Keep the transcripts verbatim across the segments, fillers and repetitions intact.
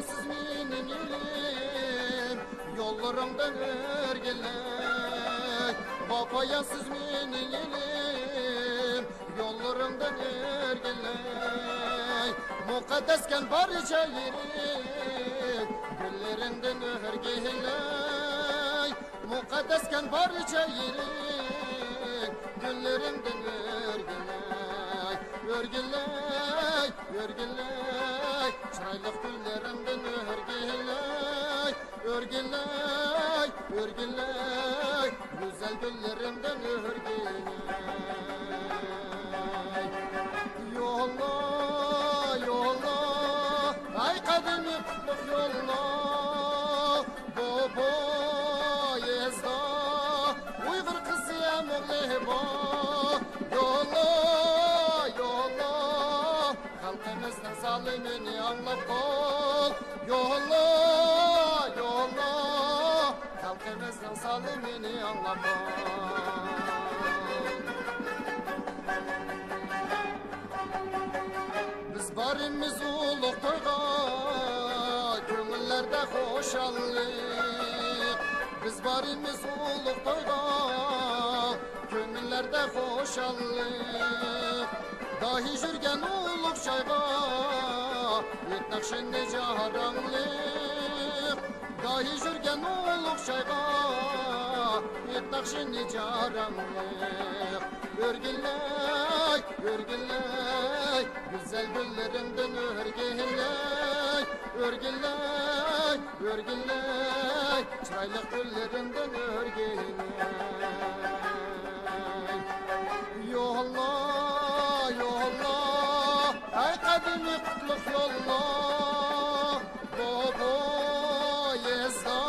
سىز مېنىڭ ئېلىم، يوللىرىڭدىن ئۆرگىلەي. ۋاپايانسىز مېنىڭ ئېلىم، يوللىرىڭدىن ئۆرگىلەي. مۇقەددەسكەن بارچە يېرىم، گۈللىرىڭدىن ئۆرگىلەي. مۇقەددەسكەن بارچە يېرىم، گۈللىرىڭدىن ئۆرگىلەي، ئۆرگىلەي، ئۆرگىلەي، چىرايلىق گۈللىرىڭدىن ئۆرگىلەي، ئۆرگىلەي، ئۆرگىلەي، گۈزەل گۈللىرىڭدىن ئۆرگىلەي. يوللا، يوللا، ئەي قەدىمىي قۇتلۇق يوللا. بۇ پويىزدا ئۇيغۇر قىزى ھەم ئوغلى بار. يوللا، يوللا، خەلقىمىزنىڭ سالىمىنى ئاڭلاپ قال. يوللا، يوللا، خەلقىمىزنىڭ سالىمىنى ئاڭلاپ قال. بىز بارىمىز ئۇلۇغ تويغا، كۆڭۈللەردە خۇشاللىق. بىز بارىمىز ئۇلۇغ تويغا، كۆڭۈللەردە خۇشاللىق. داھىي يۈرگەن ئۇلۇغ چايغا، ئېيت ناخشىنى جاراڭلىق. داھىي يۈرگەن ئۇلۇغ چايغا، ئېيت ناخشىنى جاراڭلىق. ئۆرگىلەي، ئۆرگىلەي، گۈزەل گۈللىرىڭدىن ئۆرگىلەي. ئۆرگىلەي، ئۆرگىلەي، چىرايلىق گۈللىرىڭدىن ئۆرگىلەي. يوللا، يوللا، ئەي قەدىمىي قۇتلۇق يوللا. بۇ پويىزدا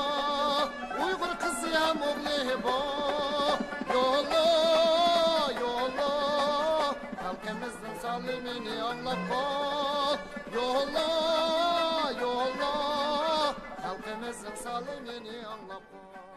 ئۇيغۇر قىزى ھەم ئوغلى بار. يوللا، يوللا، خەلقىمىزنىڭ سالىمىنى ئاڭلاپ قال. يوللا، يوللا، خەلقىمىزنىڭ سالىمىنى ئاڭلاپ قال.